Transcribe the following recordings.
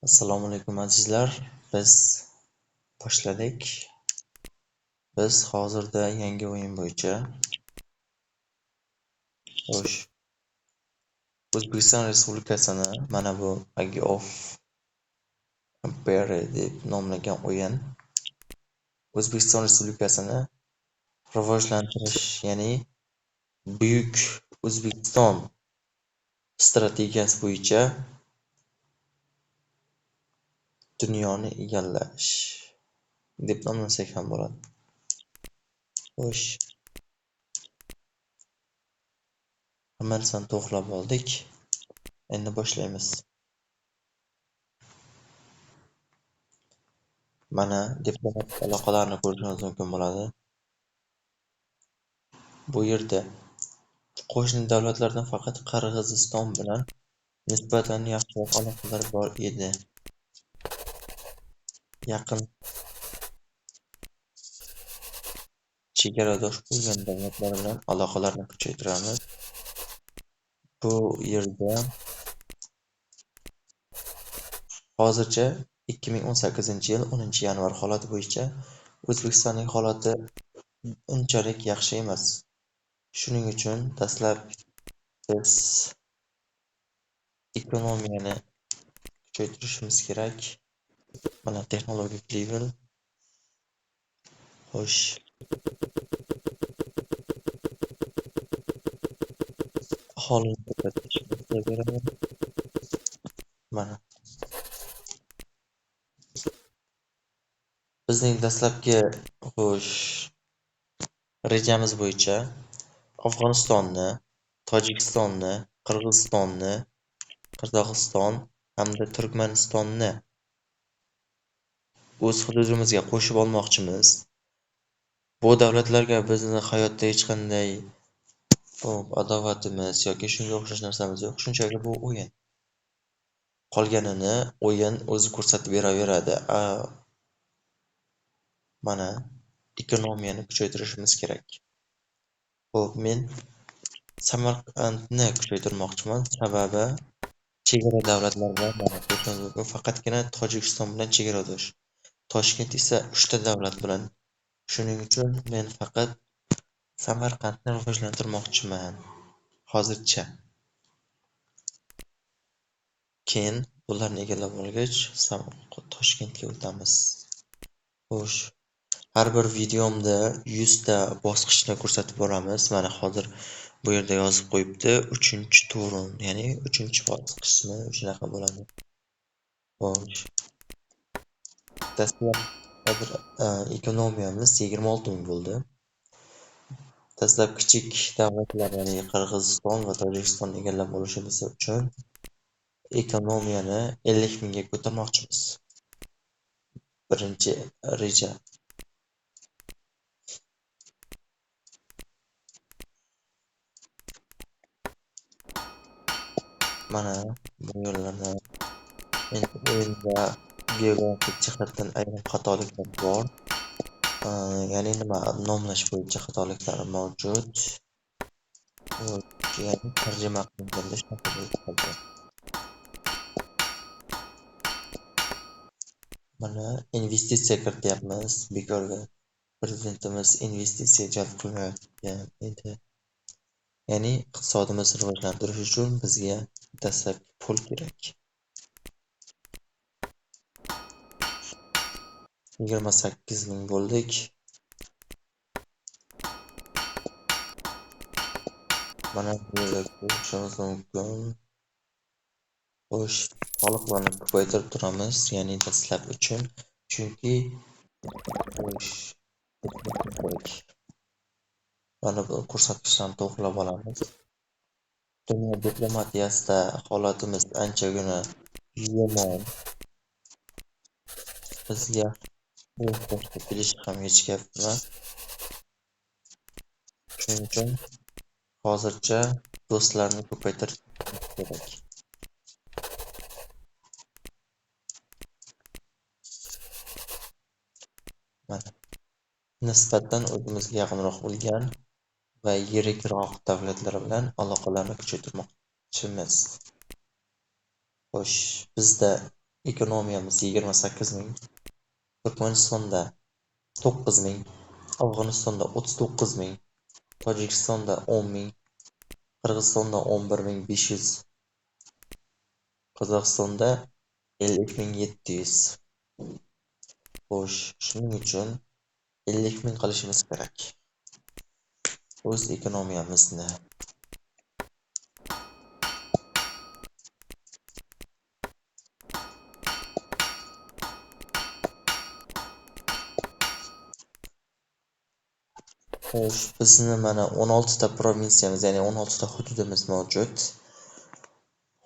Assalomu alaykum azizlar. Biz boshladik. Biz hozirda yangi o'yin bo'yicha xo'sh, O'zbekiston Respublikasini mana bu Age of Empire deb nomlangan o'yin O'zbekiston Respublikasini rivojlantirish, ya'ni Buyuk O'zbekiston strategiyasi bo'yicha dunyoni egallash deb nomlasak ham bo'ladi. Xo'sh, hamma narsani to'g'rilab oldik. Endi boshlaymiz. Mana diplomatik aloqalarni ko'rishingiz mumkin bo'ladi. Bu yerda qo'shni davlatlardan faqat Qirg'iziston bilan nisbatan yaxshiroq aloqalar bor edi. Yaqin chegaradosh bo'lgan davlatlar bilan aloqalarni kuchaytiramiz. Bu yerda hozircha 2018-yil 10-yanvar holati bo'yicha O'zbekistonning holati unchalik yaxshi emas. Shuning uchun dastlab biz ekonomiyani kuchaytirishimiz kerak. Mana texnologik level. Xo'sh. Aholini ko'paytirishimiz beradi. Mana. Bizning dastlabki xo'sh rejamiz bo'yicha Afg'onistonni, Tojikistonni, Qirg'izistonni, Qozog'iston hamda Turkmanistonni o'z hududimizga qo'shib olmoqchimiz. Bu davlatlarga bizni hayotda hech qanday adovatimiz yoki shunga o'xshash narsamiz yo'q. Shunchaki bu o'yin. Qolganini o'yin o'zi ko'rsatib beraveradi. Mana ekonomiyani kuchaytirishimiz kerak. Xo'p, men Samarqandni kuchaytirmoqchiman. Sababi chegara davlatlar bilan mana ko'rishingiz mumkin, faqatgina Tojikiston bilan chegaradosh. Toshkent esa 3 ta davlat bilan. Shuning uchun men faqat Samarqandni rivojlantirmoqchiman hozircha. Keyin bularni egallab olgach, Toshkentga o'tamiz. Xo'sh, har bir videomda 100 ta bosqichni ko'rsatib boramiz. Mana hozir bu yerda yozib qo'yibdi, 3-turun, ya'ni 3-bosqichmi, shunaqa bo'ladi. Xo'sh. Dastlab hozir ekonomiyamiz 26 ming bo'ldi. Dastlab kichik davlatlar, ya'ni Qirg'iziston va Tojikistonni egallab olishimiz uchun ekonomiyani 50 mingga ko'tarmoqchimiz. Birinchi reja. Mana bu yerlarda endi o'yinda geografik jihatdan ayrim xatoliklar bor. Ya'ni nima, nomlash bo'yicha xatoliklar mavjud. Ya'ni tarjima qilganda shunaqa bo'lib qoldi. Mana investitsiya kirityapmiz. Bekorga prezidentimiz investitsiya jalb qilmayotgan edi. Ya'ni iqtisodimizni rivojlantirish uchun bizga dastlabki pul kerak. 28 ming bo'ldik. Mana bu yerda ko'rishimiz mumkin. Xo'sh, soliqlarni ko'paytirib turamiz, ya'ni dastlab uchun, chunki xo'sh, mana bu ko'rsatkichlarni to'g'rilab olamiz. Dunyo diplomatiyasida holatimiz anchagina yomon. Bizga bu boshqa kelish ham hech gap emas. Shuning uchun hozircha do'stlarni ko'paytirish kerak. Mana nisbatan o'zimizga yaqinroq bo'lgan va yirikroq davlatlar bilan aloqalarni kuchaytirmoqchimiz. Xo'sh, bizda Ekonomiyamiz 28 ming, Turkmanistonda 9 ming, Afg'onistonda 39 ming, Tojikistonda 10 ming, Qirg'izistonda 11 500, Qozog'istonda 50 700. Xo'sh, shuning uchun 50 ming qilishimiz kerak o'z ekonomiyamizni. Xo'sh, bizni mana 16 ta provinsiyamiz, ya'ni 16 ta hududimiz mavjud.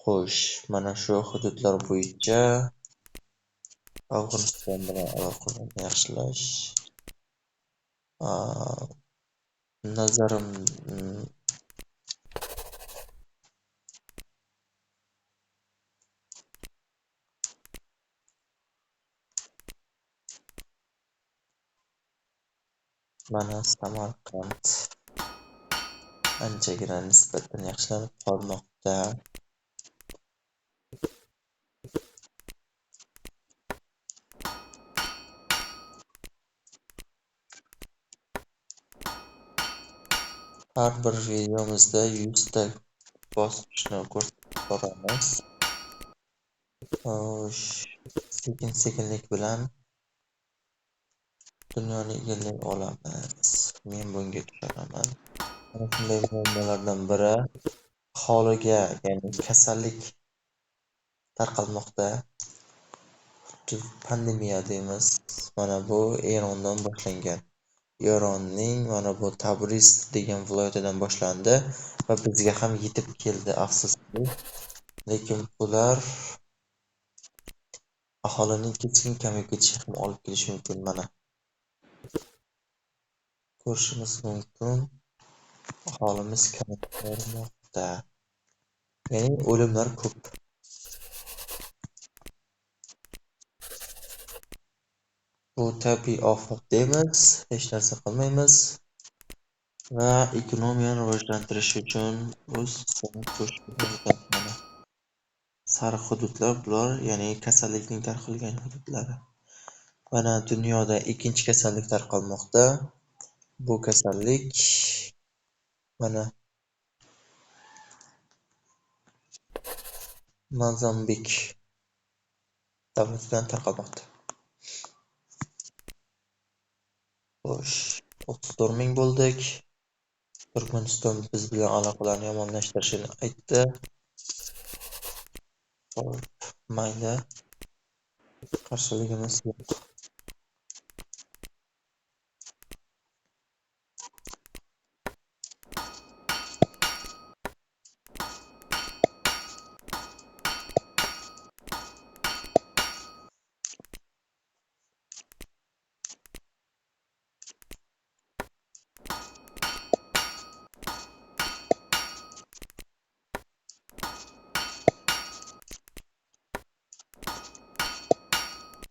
Xo'sh, mana shu hududlar bo'yicha Afg'oniston bilan aloqalarni yaxshilash. Nazarim, mana Samarqand anchagina nisbatan yaxshilanib qolmoqda. Har bir videomizda 100 ta bosqichni ko'rsatib boramiz. Xo'sh, sekin-sekinlik bilan dunyoni egallay olamiz. Men bunga ishonaman. Mana shunday muammolardan biri aholiga, ya'ni kasallik tarqalmoqda. Xuddi pandemiya deymiz. Mana bu Erondan boshlangan. Eronning mana bu Tabriz degan viloyatidan boshlandi va bizga ham yetib keldi, afsuski. Lekin bular aholining keskin kamayib ketishiga ham olib kelishi mumkin mana. Ko'rishimiz mumkin, aholimiz kamayib bormoqda. Ya'ni o'limlar ko'p. Bu tabiiy ofat deymiz, hech narsa qilmaymiz va ekonomiyani rivojlantirish uchun o'z hissani qo'shib. Sariq hududlar bular, ya'ni kasallikning tarqalgan hududlari. Mana dunyoda ikkinchi kasallik tarqalmoqda. Bu kasallik mana Mozambik davlatidan tarqalmoqda. Xo'sh, 34 ming bo'ldik. Turkmaniston biz bilan aloqalarni yomonlashtirishini aytdi. Xo'p, mayli. Qarshiligimiz yo'q.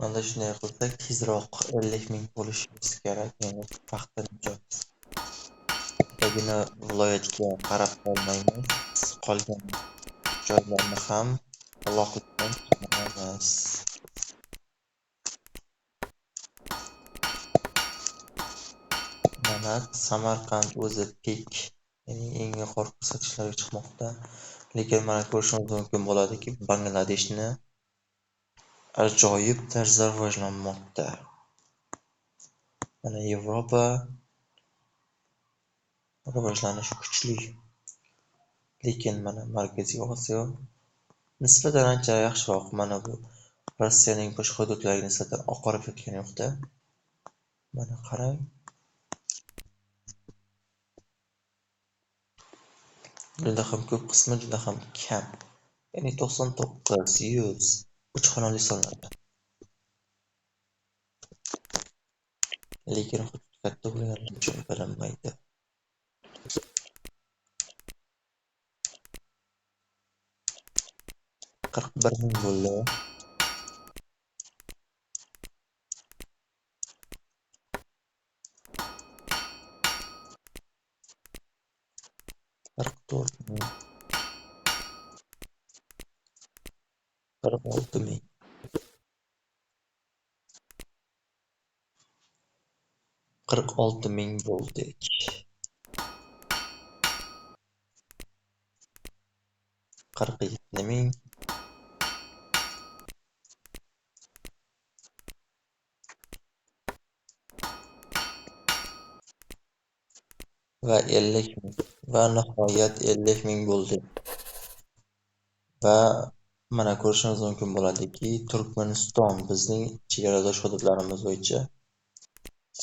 Mana shunday qilsak, tezroq 50 ming bo'lishimiz kerak, ya'ni paxta nijot. Bittagina viloyatga qarab qolmaymiz, qolgan joylarni ham alohida chiqaramiz. Mana Samarqand o'zi pik, ya'ni eng yuqori ko'rsatkichlarga chiqmoqda. Lekin mana ko'rishimiz mumkin bo'ladiki, Bangladeshni ajoyib tarzda rivojlanmoqda. Mana Yevropa rivojlanishi kuchli. Lekin mana Markaziy Osiyo nisbatan ancha yaxshiroq. Mana bu Rossiyaning boshqa hududlariga nisbatan oqarib yotgani yo'qda. Mana qarang. Juda ham ko'p qismi, juda ham kam. Ya'ni 99, 100 uch xonali sonlarda. Lekin hudud katta bo'lgani uchun bilinmaydi. 41 ming bo'ldi. 44 ming. 46 ming. 46 ming bo'ldik. 47 ming. Va 50 ming. Va nihoyat 50 ming bo'ldik. Va mana ko'rishimiz mumkin bo'ladiki, Turkmaniston bizning chegaradosh hududlarimiz bo'yicha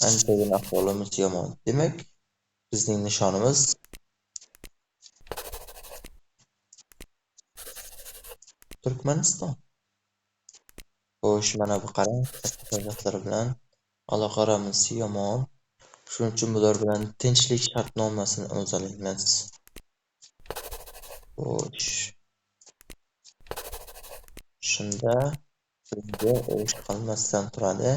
anchagina ahvolimiz yomon. Demak, bizning nishonimiz Turkmaniston. Xo'sh, mana bu qarang, davlatlar bilan aloqalarimiz yomon. Shuning uchun bular bilan tinchlik shartnomasini imzolaymiz. Xo'sh. Shunda bizga urush qilmasdan turadi.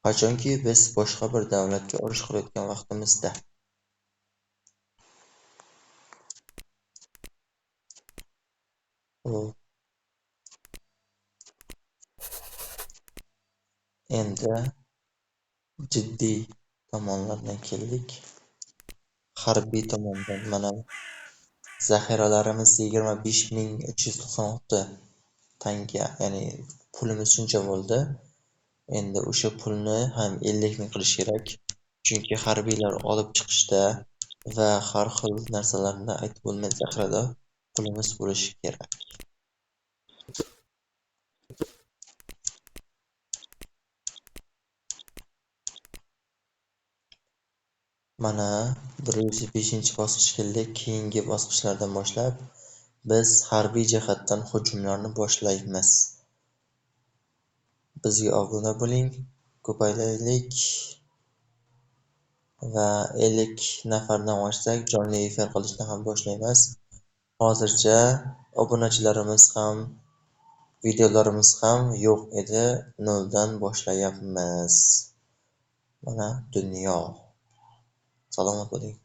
Qachonki biz boshqa bir davlatga urush qilayotgan vaqtimizda. Endi jiddiy tomonlardan keldik. Harbiy tomondan mana zaxiralarimiz 25 396 tanga, ya'ni pulimiz shuncha bo'ldi. Endi o'sha pulni ham 50 ming qilish kerak. Chunki harbiylar olib chiqishda va har xil narsalarni aytib bo'lmaydi, zaxirada pulimiz bo'lishi kerak. Mana 105-bosqich keldik. Keyingi bosqichlardan boshlab biz harbiy jihatdan hujumlarni boshlaymiz. Bizga obuna bo'ling, ko'paylaylik va 50 nafardan oshsak jonli efir qilishni ham boshlaymiz. Hozircha obunachilarimiz ham, videolarimiz ham yo'q edi, noldan boshlayapmiz. Mana dunyo. Salomat bo'ling.